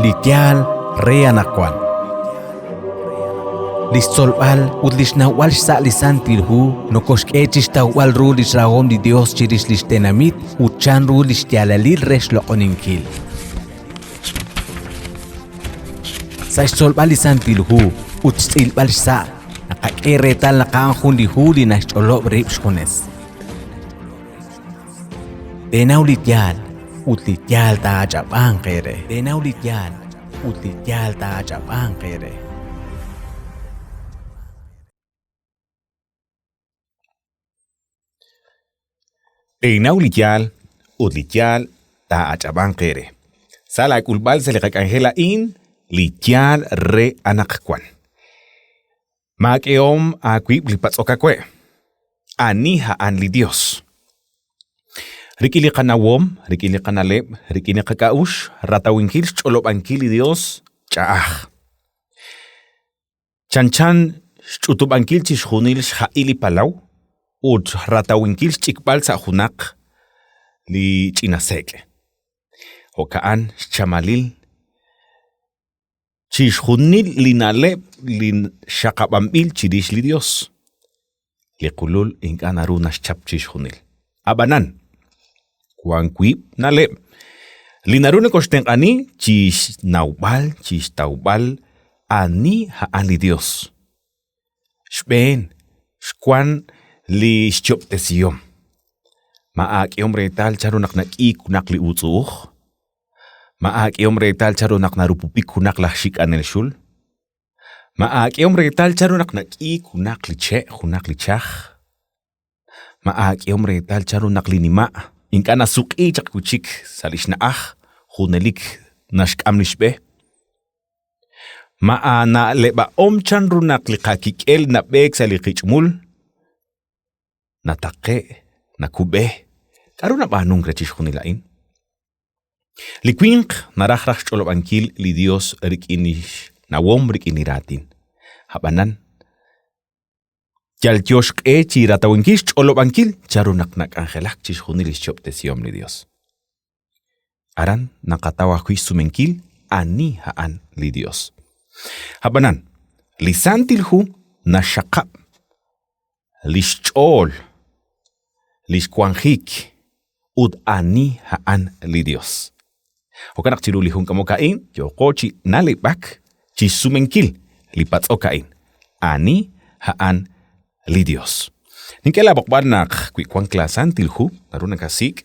Li yaal re anaqwan. Li xtzolb'al ut li xnawb'al xsa' li Santil Hu nokoxk'e chi xtawb'al ru li xrahom li Yos chirix li xtenamit ut chanru li xyaalalil re xloq'oninkil. Sa' xtzolb'al li Santil Hu ut xtz'ilb'al xsa', naqak'e reetal naq a'an jun li hu li naxch'olob' rib' xjunes. Teenaw li yaal ut li yaal taa'ach'ab'anq eere. Teenaw li yaal ut li yaal taa'ach'ab'anq eere. Teenaw li yaal ut li yaal taa'ach'ab'anq eere. Sa' laak'ulb'al sa' li qak'anjel a'in, li yaal re anaqwan. Maak'ehom aawib' li patz'ok awe'. Ani a'an li Dios? Rik'in li qanawom, rik'in li qana'leb', rik'in li qak'a'uxl, ratawinkil xch'olob'ankil li Dios ch'a'aj. Chanchan xch'utub'ankil chixjunil xha'il li palaw ut ratawinkil xch'ikb'al sa' junaq li ch'ina sek'. Jo'ka'an xchamalil chixjunil li na'leb' li xaqab'anb'il chirix li Dios. Li qulul ink'a' naru naxchap chixjunil. Ab'anan, wan wiib' na'leb' li naru nokoxtenq'ani chixnawb'al, chixtawb'al ani a'an li Dios. Xb'een, xwan li xyob'tesihom. Ma aak'ehom reetal chanru naq nak'iik junaq li uutz'u'uj? Ma aak'ehom reetal chanru naq narupupik junaq laj xik'anel xul? Ma aak'ehom reetal chanru naq nak'iik junaq li che', junaq li chaj? Ma aak'ehom reetal chanru naq li nima' ink'a' nasuq'i chaq wi' chik sa' li xna'aj, junelik naxk'am li xb'e? Ma aana'leb'ahom chanru naq li qakik'el nab'eek sa' li qich'mul, nataqe', nakub'e? K'aru nab'aanunk re chixjunil a'in? Li winq naraj raj xch'olob'ankil li Dios rik'in li xnawom rik'in li raatin. Ab'anan, yalyo xq'e chi ratawinkil xch'olob'ankil chanru naq nak'anjelak chixjunil li xyob'tesihom li Dios. Aran naqataw ajwi' xsumenkil ani a'an li Dios. Ab'anan, li Santil Hu naxxaqab' li xch'ool, li xwanjik ut ani a'an li Dios. Jo'kan naq chiru li jun k'amok a'in yooqo chi na'leb'ak chi xsumenkil li patz'ok a'in, ani a'an li Dios? Nink'e laa b'oqb'al naq wi wank laa Santil Hu, naru nakasik'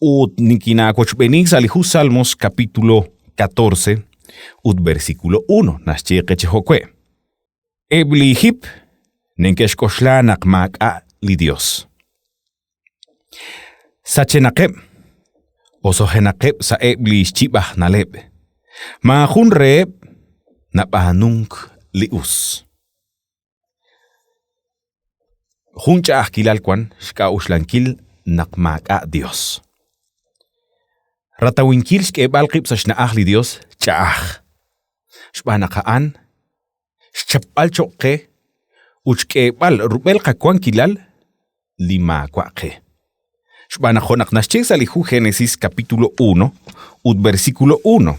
ut nikinaawochb'eeni sa' li hu Salmos capítulo 14 ut versículo 1 naxye qe chi jo'we'. Eb' li jip neke'xk'oxla naq maak'a' li Dios. Sachenaqeb', osojenaqeb' sa'eb' li xyib' aj na'leb'. Maajun reheb' nab'aanunk li us. Jun ch'a'ajkilal wan xk'a'uxlankil naq maak'a' Dios. Ratawinkil xk'eeb'al qib' sa' xna'aj li Dios ch'a'aj, xb'aan naq a'an xchapb'al choq' qe ut xk'eeb'al rub'el qawankilal li maawa' qe. Xb'aan naq jo' naq naxye sa' li hu Génesis capítulo 1 ut versículo 1,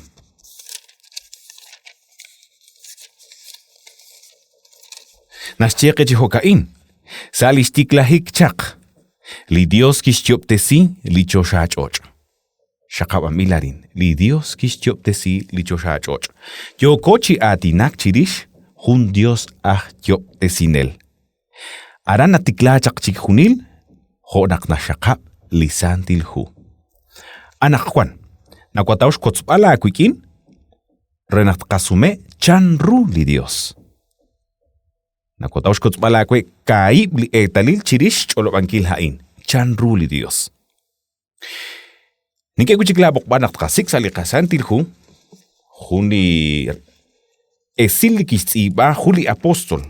naxye qe chi jo'ka'in, sa' li xtiklajik chaq, li Dios kixyob'tesi li choxach'och'. Xaqab'anb'il arin, li Dios kixyob'tesi li choxach'och'. Yooko chi aatinak chirix jun Dios aj yob'tesinel. Aran natikla chaq chixjunil jo' naq naxxaqab' li Santil Hu. Anaqwan, nawataw xkotzb'al aawik'in re naq tqasume chanru li Dios. Nawataw xkotzb'al aawe kaahib' li eetalil chirix xch'olob'ankil a'in, chanru li Dios. Nink'e wi' chik laab'oqb'al naq tqasik' sa' li qaSantil Hu jun li esil li kixtz'iib'a jun li apóstol,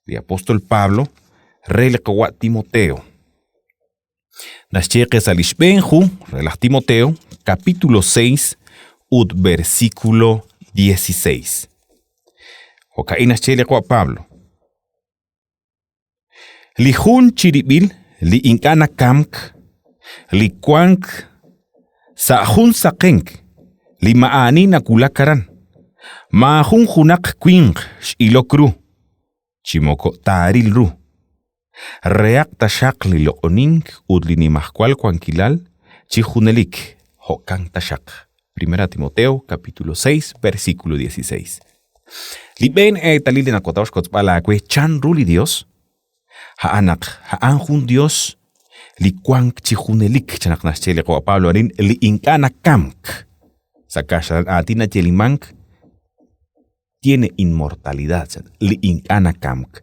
li apóstol Pablo re li qawa' Timoteo. Naxye qe sa' li xb'een hu re laj Timoteo, capítulo 6 ut versículo 16. Jo'ka'in naxye li qawa' Pablo. Li jun chirib'il li ink'a' nakamk, li wank sa' jun saqenk li ma'ani nawulak aran. Maajun junaq winq x'ilok ru, chi moko taaril ru. Rehaq taxaq li loq'onink ut li nimajwal wankilal chi junelik, jo'kan taxaq. Primera Timoteo, capítulo 6, versículo 16. Li b'een eetalil li nawataw xkotzb'al aawe chan ru li Dios, a'an naq a'an jun Dios li wank chi junelik, chan naq naxye li qawa' Pablo arin, li ink'a' nakamk. Sa' kaxlan aatin nayelimank tiene inmortalidad, chan, li ink'a' nakamk.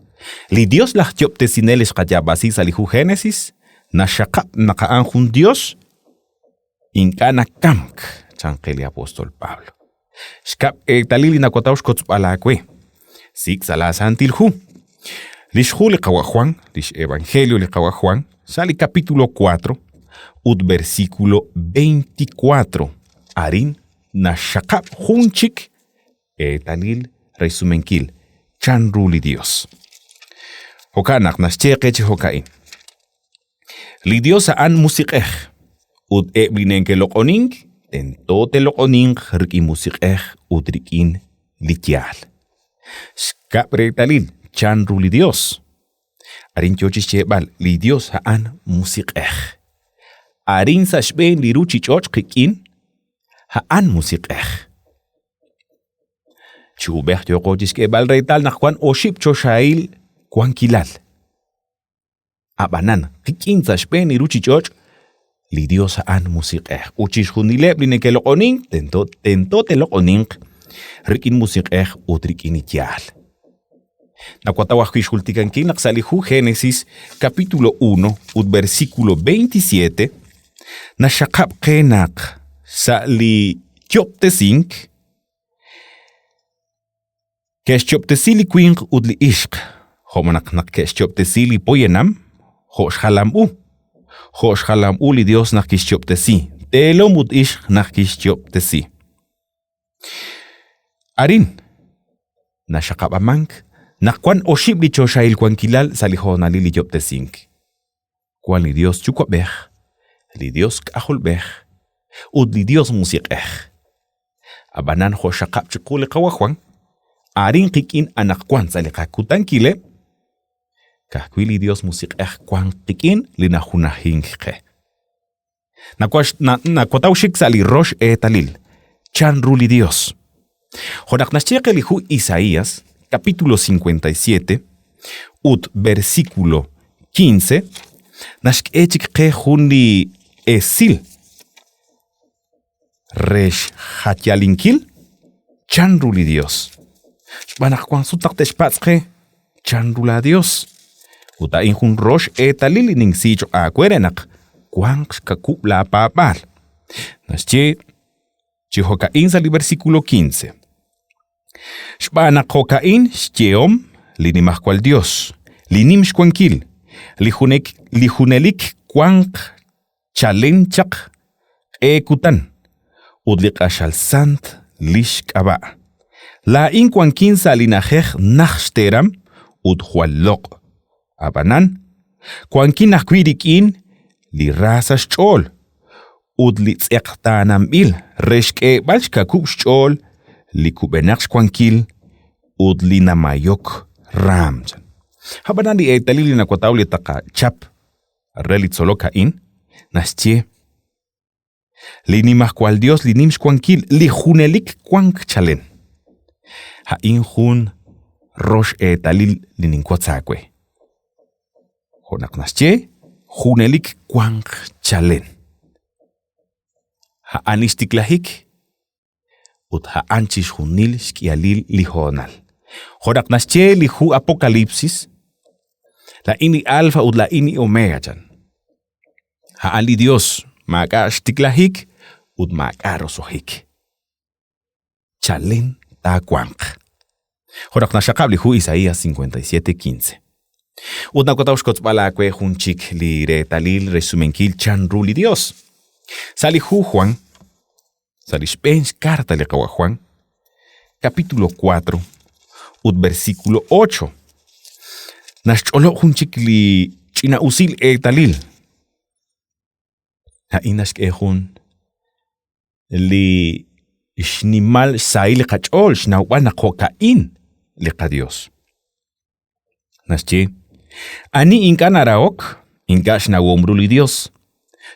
Li Dios laj Yob'tesinel li xqayaab'asi sa' li hu Génesis naxxaqab' naq a'an jun Dios ink'a' nakamk, chan qe li apóstol Pablo. Xkab' eetalil li nawataw xkotzb'al aawe. Sik' sa' laa Santil Hu. Lix hu li Qawa' Juan, lix Evangelio li Qawa' Juan, sa' li capítulo 4 ut versículo 24, arin naxxaqab' jun chik eetalil re xsumenkil chan ru li Dios. Jo'kan naq naxye qe chi jo'ka'in. Li Dios a'an musiq'ej, ut eb' li neke'loq'onink tento te'loq'oninq rik'in musiq'ej ut rik'in li yaal. Xkab' reetalil chan ru li Dios. Arin yoo chi xyeeb'al li Dios a'an musiq'ej. Arin sa' xb'een li ruuchich'och' qik'in a'an musiq'ej. Chi ub'ej yooqo chi xk'eeb'al reetal naq wan oxib' choxahil wankilal. Ab'anan, qik'in sa' xb'een li ruuchich'och', li Yos a'an musiq'ej, ut chixjunileb' li neke'loq'onink tento tento te'loq'oninq rik'in musiq'ej ut rik'in li yaal. Nawataw ajwi' xjultikankil naq sa' li hu Génesis capítulo 1 ut versículo 27 naxxaqab' qe naq sa' li yob'tesink Ke'xyob'tesi li winq ut li ixq, jo' naq naq ke'xyob'tesi li poyanam, jo' xjalam u. Jo' xjalam u li Yos naq kixyob'tesi, teelom ut ixq naq kixyob'tesi. Arin naxaqab'amank naq wank oxib' li choxahil wankilal sa' li hoonalil li yob'tesink. Wank li Yos Yuwa'b'ej, li Yos K'ajolb'ej ut li Yos Musiq'ej. Ab'anan jo' xaqab' chiqu li Qawa' Jwan, arin qik'in anaqwan sa' li qakutankileb', ka'ajwi' li Dios Musiq'ej wank qik'in li najunajink qe. Nawataw xik sa' li rox eetalil, chan ru li Dios. Jo' naq naxye qe li hu Isaías, capítulo 57 ut versículo 15, naxk'e chik qe jun li esil re xjayalinkil chan ru li Dios. Xb'aan naq wank sut naq te'xpatz' qe chan ru laa Dios. Ut a'in jun rox eetalil li ninsi choq' aawe re naq wanq xkawub' laa paab'aal. Naxye chi jo'ka'in sa' li versículo 15. Xb'aan naq jo'ka'in xyehom li Nimajwal Yos, li nim xwankil, li junek li junelik wanq chalen chaq q'e kutan, ut li q'axal sant li xk'ab'a'. Laa'in wankin sa' li na'ajej najt xteram ut jwal loq'. Ab'anan, wankin ajwi' rik'in li ra sa' xch'ool ut li tz'eqtaananb'il re xk'eeb'al xkawub' xch'ool li kub'enaq xwankil ut li namayok raam. Ab'anan li eetalil li nawataw li taqachap re li tzolok a'in naxye li Nimajwal Yos li nim xwankil li junelik wank chalen. A'in jun rox eetalil li ninwotz aawe. Jo' naq naxye, junelik wanq chalen. A'an li xtiklajik ut a'an chixjunil xk'ihalil li hoonal. Jo' naq naxye li hu Apocalipsis, laa'in li Alfa ut laa'in li Omega, chan. A'an li Dios, maak'a' xtiklajik ut maak'a' roso'jik. Chalen taawanq. Jo' naq naxxaqab' li hu Isaías 57:15. Ut nawataw xkotzb'al aawe jun chik li reetalil re xsumenkil chan ru li Dios. Sa' li hu Juan, sa' li xb'een xkarta li Qawa' Juan, capítulo 4 ut versículo 8, naxch'olob' jun chik li ch'ina'usil eetalil. A'in naxk'e jun li xnimal xsahil li qach'ool xnawb'al naq jo'ka'in li qaYos. Naxye, Ani ink'a' narahok, ink'a' xnawom ru li Yos,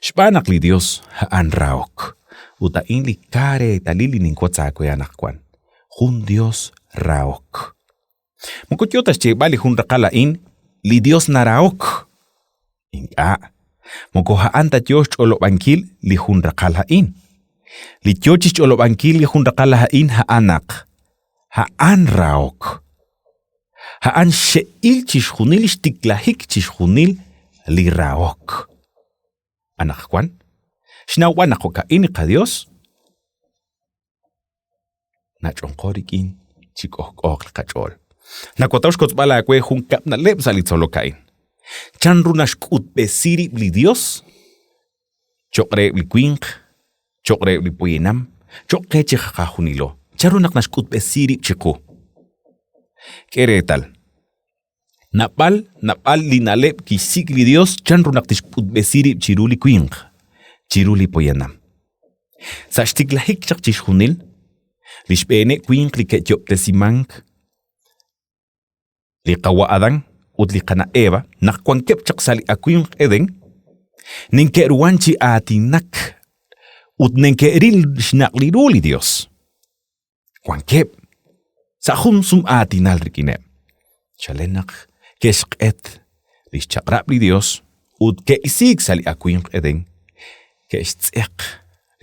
xb'aan naq li Yos a'an rahok. Ut a'in li ka reetalil li ninwotz aawe anaqwan, jun Yos rahok. Moko yo ta xyeeb'al li jun raqal a'in, li Yos narahok. Ink'a', moko a'an ta yo xch'olob'ankil li jun raqal a'in. Li yo chi xch'olob'ankil li jun raqal a'in a'an naq a'an rahok. A'an xxe'il chixjunil li xtiklajik chixjunil li rahok. Anaqwan, xnawb'al naq jo'ka'in li qaYos, nach'onqo rik'in chi k'ojk'ooq li qach'ool. Nawataw xkotzb'al aawe jun kab' na'leb' sa' li tzolok a'in. Chan ru naxk'utb'esi rib' li Yos cho'q reheb' li winq, cho'q reheb' li poyanam, cho'q qe chiqajunilo? Chanru naq naxk'utb'esi rib' chiqu? K'e reetal, naab'al naab'al li na'leb' kixsik' li Yos chanru naq tixk'utb'esi rib' chiru li winq, chiru li poyanam. Sa' xtiklajik chaq chixjunil, li xb'eeneb' winq li ke'yob'tesimank, li qawa' Adán ut li qana' Eva, naq wankeb' chaq sa' li awimq Edén, ninke'ruhan chi aatinak ut neke'ril xnaq' li ru li Yos. Wankeb' sa' jun sum aatinal rik'ineb'. Chalen naq ke'xq'et li xchaq'rab' li Yos ut ke'isiik sa' li awimq Edén, ke'xtz'eq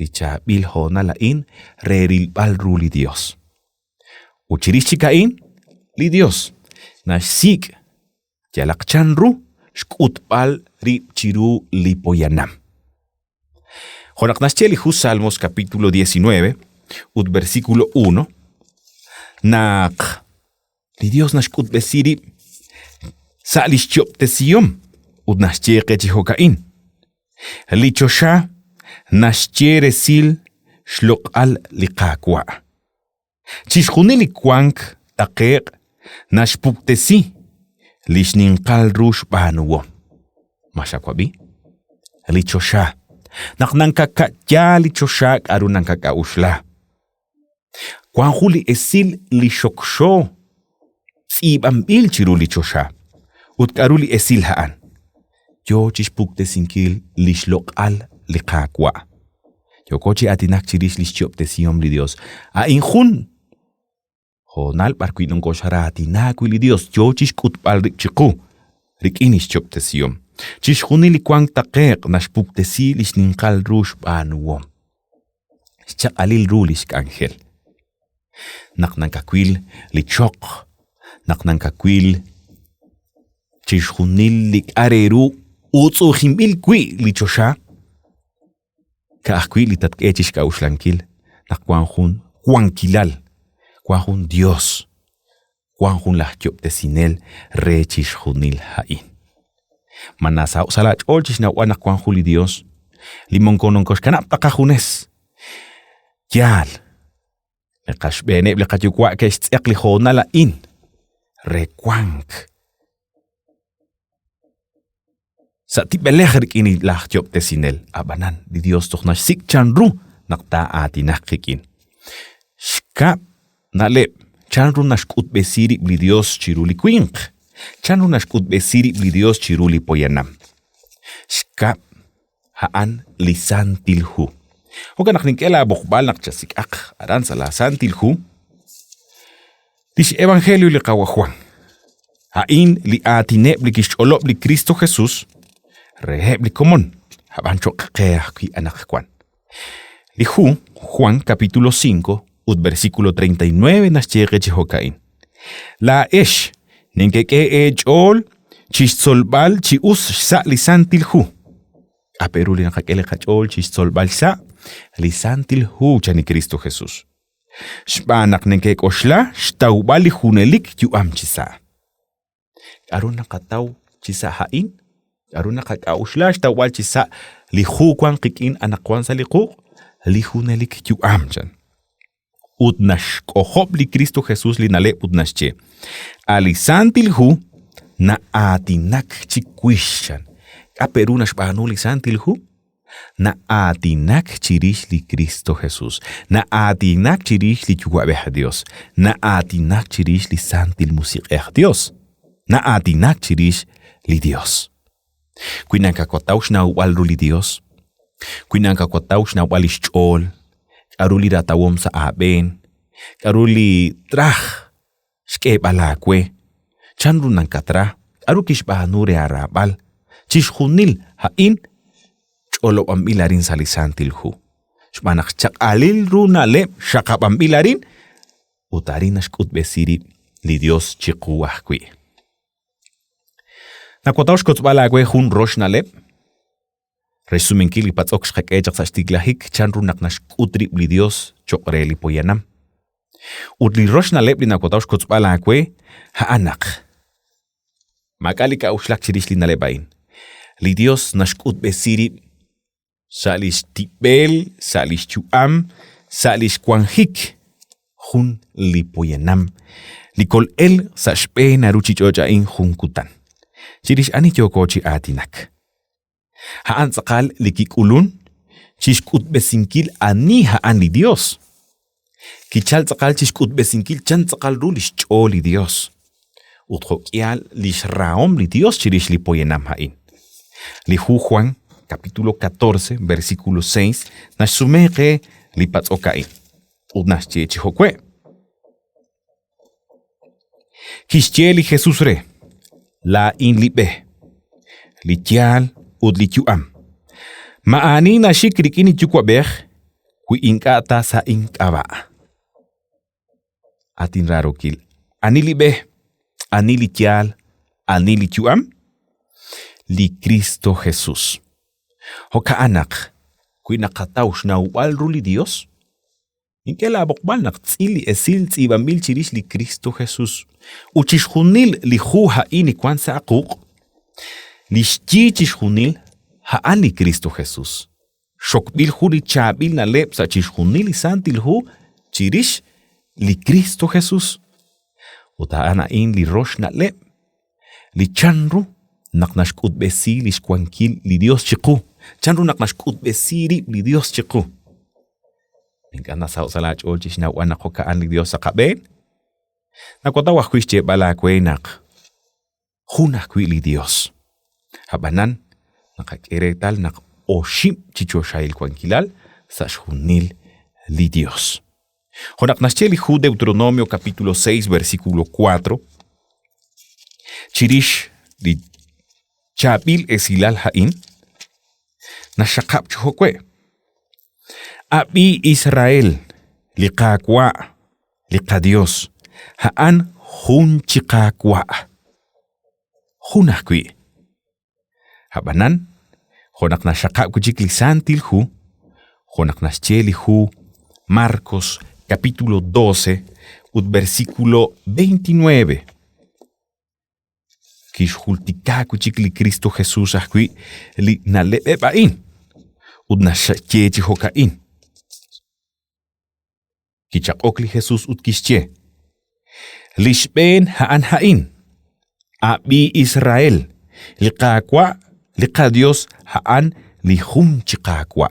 li chaab'il hoonal a'in re rilb'al ru li Yos. Ut chirix chik a'in, li Yos naxsik' yalaq chanru xk'utb'al rib' chiru li poyanam. Jo' naq naxye li hu Salmos capítulo 19 ut versículo 1, naq li Yos naxk'utb'esi rib' sa' li xyob'tesihom ut naxye qe chi jo'ka'in, Li choxa naxye resil xloq'al li Qaawa'. Chixjunil li wank taqe'q naxpuktesi li xninqal ru xb'aanuhom. Ma xawab'i? Li choxa. Naq nankaka'ya li choxa k'aru nankak'a'uxla. Wank jun li esil li xokxo tz'iib'anb'il chiru li choxa. Ut k'aru li esil a'an? Yo chi xpuktesinkil li xloq'al li Qaawa'. Yooko chi aatinak chirix li xyob'tesihom li Yos. A'in jun hoonal b'arwi' nokoxraatina wi' li Yos, yo chi xk'utb'al rib' chiqu rik'in li xyob'tesihom. Chixjunil li wank taqe'q naxpuktesi li xninqal ru xb'aanuhom, xchaq'alil ru li xk'anjel. Naq nakawil li choq, naq nakawil chixjunil li k'a' re ru utz'u'ujinb'il wi' li choxa, ka'ajwi' li tatk'e chi xk'a'uxlankil naq wank jun wankilal, wank jun Yos, wank jun laj Yob'tesinel re chixjunil a'in. Ma nasaho'k sa' laach'ool chi xnawb'al naq wank jun li Yos li moko nokoxkanab' ta qajunes? Yaal, li qaxb'eeneb' li qayuwa' ke'xtz'eq li hoonal a'in re wank sa' tib'elej rik'in li laj Yob'tesinel. Ab'anan, li Yos toj naxsik' chanru naq taa'aatinaq qik'in. Xkab' na'leb', chanru naxk'utb'esi rib' li Yos chiru li winq? Chanru naxk'utb'esi rib' li Yos chiru li poyanam? Xkab', a'an li Santil Hu. Jo'kan naq nink'e laab'oqb'al naq chasik'aq aran sa' laaSantil Hu li x'Evangelio li Qawa' Jwan. A'in li aatineb' li kixch'olob' li Kristo Jesus reheb' li komon, ab'an cho'q qe ajwi' anaqwan. Li hu Juan capítulo 5 ut versículo 39 naxye qe chi jo'ka'in: Laa'ex ninkek'e eech'ool chi xtzolb'al chi us xsa' li Santil Hu. K'a' pe' ru li naqak'e li qach'ool chi xtzolb'al xsa' li Santil Hu chan li Kristo Jesus? Xb'aan naq neke'k'oxla xtawb'al li junelik yu'am chi sa'. K'aru naqataw chi sa' a'in? K'aru naqak'a'uxla xtawb'al chi sa' li hu wank qik'in anaqwan sa' li quq'? Li junelik yu'am, chan. Ut naxk'ojob' li Kristo Jesus li na'leb' ut naxye, A' li Santil Hu na'aatinak chiwix, chan. K'a' pe' ru naxb'aanu li Santil Hu? Na'aatinak chirix li Kristo Jesus, na'aatinak chirix li Yuwa'b'ej Dios, na'aatinak chirix li Santil Musiq'ej Dios, na'aatinak chirix li Dios. Wi nakawataw xnawb'al ru li Dios, wi nakawataw xnawb'al lix ch'ool, k'a'ru li ratawom sa' aab'een, k'a'ru li traj xk'eeb'al aawe, chan ru nakatra, k'a'ru kixb'aanu re aaraab'al, chixjunil a'in ch'olob'anb'il arin sa' li Santil Hu. Xb'aan naq xchaq'alil ru na'leb' xaqab'anb'il arin ut arin naxk'utb'esi rib' li Dios chiqu ajwi'. Nawataw xkotzb'al aawe jun rox na'leb' re xsumenkil li patz'ok xqak'e chaq sa' xtiklajik chan ru naq naxk'ut rib' li Dios cho'q re li poyanam. Ut li rox na'leb' li nawataw xkotzb'al aawe a'an naq maak'a' li k'a'uxlak chirix li na'leb' a'in. Li Dios naxk'utb'esi rib' sa' li xtib'el, sa' li xyu'am, sa' li xwanjik jun li poyanam li kol'el sa' xb'een a ruuchich'och' a'in jun kutan. Chirix ani yooko chi aatinak? A'an tz'aqal li kik'ulun chi xk'utb'esinkil ani a'an li Dios. Kichal tz'aqal chi xk'utb'esinkil chan tz'aqal ru li xch'ool li Dios ut jo'k'ihal li xrahom li Dios chirix li poyanam a'in. Li hu Juan, capítulo 14, versículo 6, naxsume qe li patz'ok a'in ut naxye chi jo'we'. Kixye li Jesus re, Laa'in li b'e, li yaal ut li yu'am. Maa'ani naxik rik'in li Yuwa'b'ej wi ink'a' ta sa' ink'ab'a'. At inraarokil, ani li b'e, ani li yaal, ani li yu'am? Li Kristo Jesus. Jo'ka'an naq, wi naqataw xnawb'al ru li Dios, Nink'e laab'oqb'al naq tz'il li esil tz'iib'anb'il chirix li Kristo Jesus ut chixjunil li hu a'in li wank sa' quq', li xyi chixjunil a'an li Kristo Jesus. Xokb'il jun li chaab'il na'leb' sa' chixjunil li Santil Hu chirix li Kristo Jesus. Ut a'an a'in li rox na'leb' li chanru naq naxk'utb'esi li xwankil li Dios chiqu, chanru naq naxk'utb'esi rib' li Dios chiqu. Ink'a' nasaho' sa' laach'ool chi xnawb'al naq jo'ka'an li Dios sa' qab'een? Nawataw ajwi' xyeeb'al aawe naq jun ajwi' li Dios. Ab'anan, naqak'e reetal naq oxib' chi choxahil wankilal sa' xjunil li Dios. Jo' naq naxye li hu Deuteronomio capítulo 6 versículo 4, chirix li chaab'il esilal a'in, naxxaqab' chi jo'we'. Ab'i Israel, li Qaawa', li qaYos, a'an jun chi Qaawa'. Jun ajwi'. Ab'anan, jo' naq naxxaqab' wi' chik li Santil Hu, jo' naq naxye li hu Marcos capítulo 12 ut versículo 29, kixjultika wi' chik li Kristo Jesús ajwi' li na'leb'eb' a'in ut naxye chi jo'ka'in. Kichaq'ok li Jesus ut kixye: Li xb'een a'an a'in: Ab'i Israel, li Qaawa' li qaYos a'an li jun chi Qaawa'.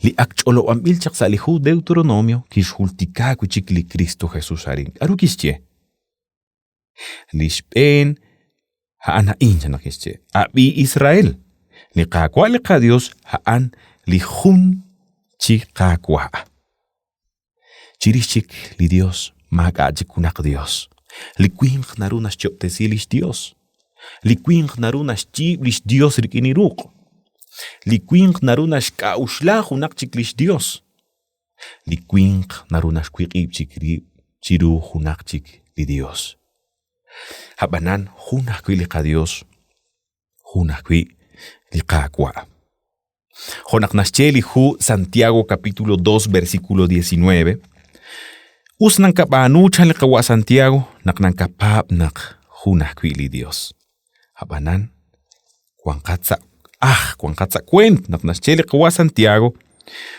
Li ak ch'olob'anb'il chaq sa' li hu Deuteronomio kixjultika wi' chik li Kristo Jesus arin. K'aru kixye? Li xb'een a'an a'in, chan naq kixye: Ab'i Israel, li Qaawa' li qaYos a'an li jun chi Qaawa'. Chirix chik li Yos maak'a' chik junaq Yos. Li winq naru naxyob'tesi li xyos. Li winq naru naxyiib' li xyos rik'in li ruq'. Li winq naru naxk'a'uxla junaq chik li xyos. Li winq naru naxwiq'ib' chik rib' chiru junaq chik li Yos. Ab'anan jun ajwi' li qaYos, jun ajwi' li Qaawa'. Jo' naq naxye li hu Santiago capítulo 2 versículo 19, us nankab'aanu chan li qawa' Santiago naq nankapaab' naq jun ajwi' li Dios. Ab'anan, wanqat sa' aj, wanqat sa' weent naq naxye li qawa' Santiago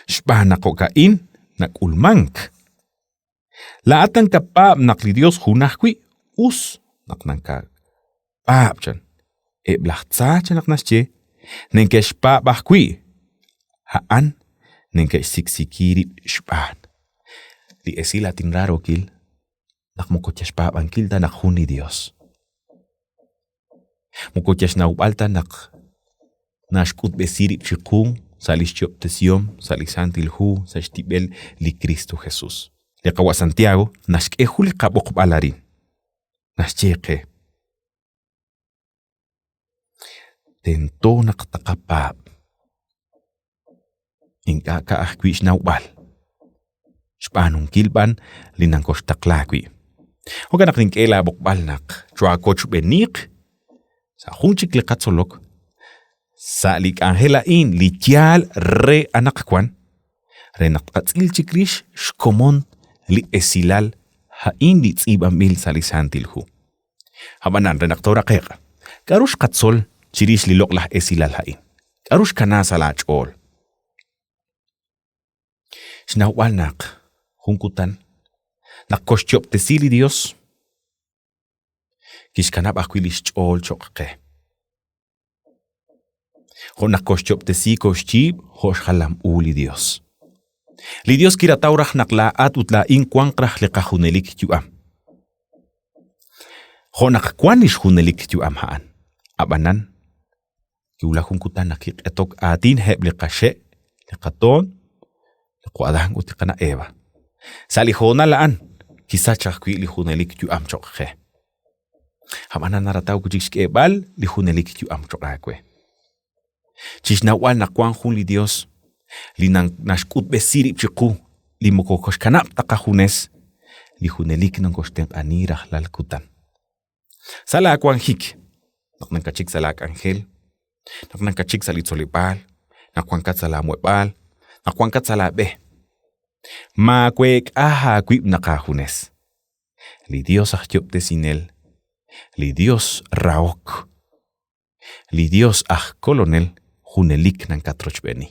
xb'aan naq jo'ka'in nak'ulmank. Laa'at nankapaab' naq li Dios jun ajwi', us naq nankapaab' chan. Eb' laj tza chan naq naxye, neke'xpaab' ajwi', A'an neke'xsiksiki rib' xb'aan. Li esil at inraarookil naq moko yal xpaab'ankil ta naq jun li Dios. Moko yal xnawb'al ta naq naxk'utb'esi rib' chiqu sa' lix yo'ob'tesihom, sa' li Santil Hu, sa' xtib'el li Kristo Jesus. Li Qawa' Santiago naxk'e jun li qab'oqb'al arin. Naxye qe, Tento naq taqapaab'. Ink'a' ka'ajwi' xnawb'al, xb'aanunkil b'an li nankoxtaqla wi'. Jo'kan naq nink'e laa b'oqb'al naq choo'awochb'eeniq sa' jun chik li qatzolok sa' li k'anjel a'in li yaal re anaqwan, re naq tqatz'il chik rix xkomon li esilal a'in li tz'iib'anb'il sa' li Santil Hu. Ab'anan, re naq tooraqe'q, k'aru xqatzol chirix li loq'laj esilal a'in? K'aru xkana sa' laach'ool? Xnawb'al naq jun kutan, naq koxyob'tesi li Yos, kixkanab' ajwi' li xch'ool cho'q qe. Jo' naq koxyob'tesi koxyiib' jo' xjalam u li Yos. Li Yos kirataw raj naq laa'at ut laa'in wanq raj li qajunelik yu'am. Jo' naq wank li xjunelik yu'am a'an. Ab'anan, kiwulak jun kutan naq kiq'etok aatin eb' li qaxe', li qatoon, li qu Adán ut li qana' Eva. Sa' li hoonal a'an kisach ajwi' li junelik yu'am cho'q qe. Ab'anan narataw wi' chik xk'eeb'al li junelik yu'am cho'q aawe. Chi xnawb'al naq wank jun li Yos li naxk'utb'esi rib' chiqu li moko koxkanab' ta qajunes, li junelik nokoxtenq'ani rajlal kutan. Sa' laawanjik, naq nakatxik sa' laak'anjel, naq nakatxik sa' li tzoleb'aal, naq wankat sa' laamuheb'aal, naq wankat sa' laab'e, maaweek'a aawib' naq aajunes. Li Dios aj Yob'tesinel, li Dios rahok, li Dios aj Kolonel junelik nankatrochb'eeni.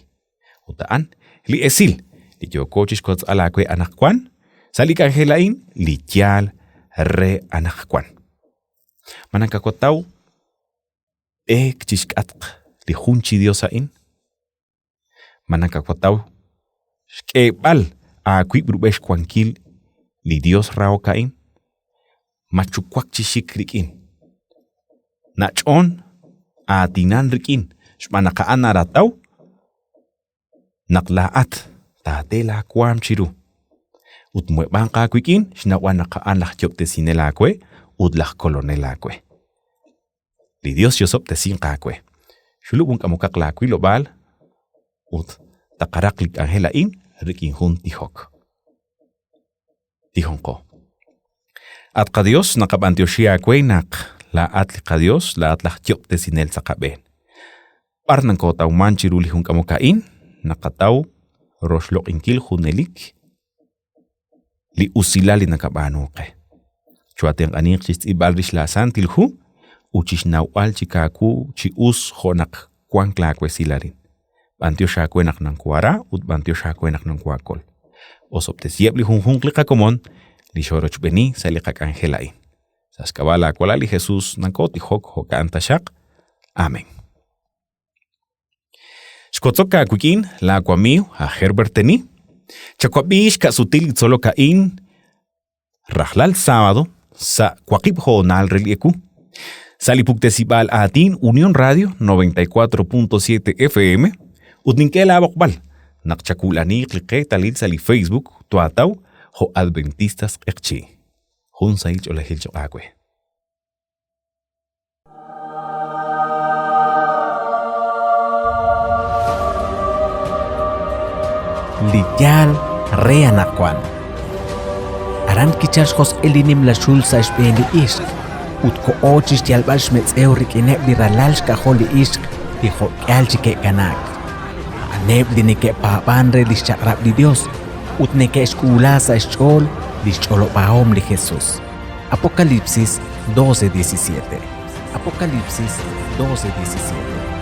Ut a'an li esil li yooko chixwotzb'al aawe anaqwan sa' li k'anjel a'in li yaal re anaqwan. Ma nakawataw b'eek chixk'atq li jun chi Dios a'in? Ma nakawataw xk'eeb'al aawib' rub'el xwankil li Dios rahok a'in? Matxuwak chi xik rik'in. Nach'on aatinan rik'in xb'aan naq a'an narataw naq laa'at taate laawaanm chiru ut muheb'anq aawik'in xnawb'al naq a'an laj Yob'tesinel aawe ut laj Kolonel aawe. Li Dios yosob'tesinq aawe. Xulub' unk'amokaq laa wilob'aal ut taqaraq li k'anjel a'in rik'in jun tijok. Tijonqo. At qaDios, naqab'antioxi aawe naq laa'at li qaDios, laa'at laj Yob'tesinel sa' qab'een. B'ar nakootawman chiru li junk'amok a'in, naqataw roxloq'inkil junelik li usilal li nakab'aanu qe. Choo'atenq'aniiq chi xtz'ilb'al rix laaSantil Hu ut chi xnawb'al chik aawu chi us jo' naq wank laawesil arin. B'anyox aawe naq nankuhara ut b'anyox aawe naq nankuhaakol. Osob'tesiheb' li junjunq li qakomon li xoorochb'eeni sa' li qak'anjel a'in. Sa' xk'ab'a' laawalal li Jesus nakootijok jo'ka'an taxaq. Amén. Xwotzok aawik'in laawamiiw aj Herbert Tení. Chawab'i xka'sutil li tzolok a'in rajlal sábado sa' waqib' hoonal re li ewu. Sa' li puktesib'aal aatin Unión Radio 94.7 FM ut nink'e laab'oqb'al naq chawulaniiq li qeetalil sa' li Facebook twaataw jo' Adventistas Q'eqchi'. Jun sahil ch'oolejil cho'q aawe. Li yaal re anaqwan. Aran kichalk xjosq'il li nimla xul sa' xb'een li ixq ut koho chi xyalb'al xmetz'ew rik'ineb' li ralal xk'ajol li ixq li jo'k'ihal chi ke'kanaak. A'aneb' li neke'paab'ank re li xchaq'rab' li Yos ut neke'xk'uula sa' xch'ool li xch'olob'ahom li Jesus. Apocalipsis 12:17. Apocalipsis 12:17.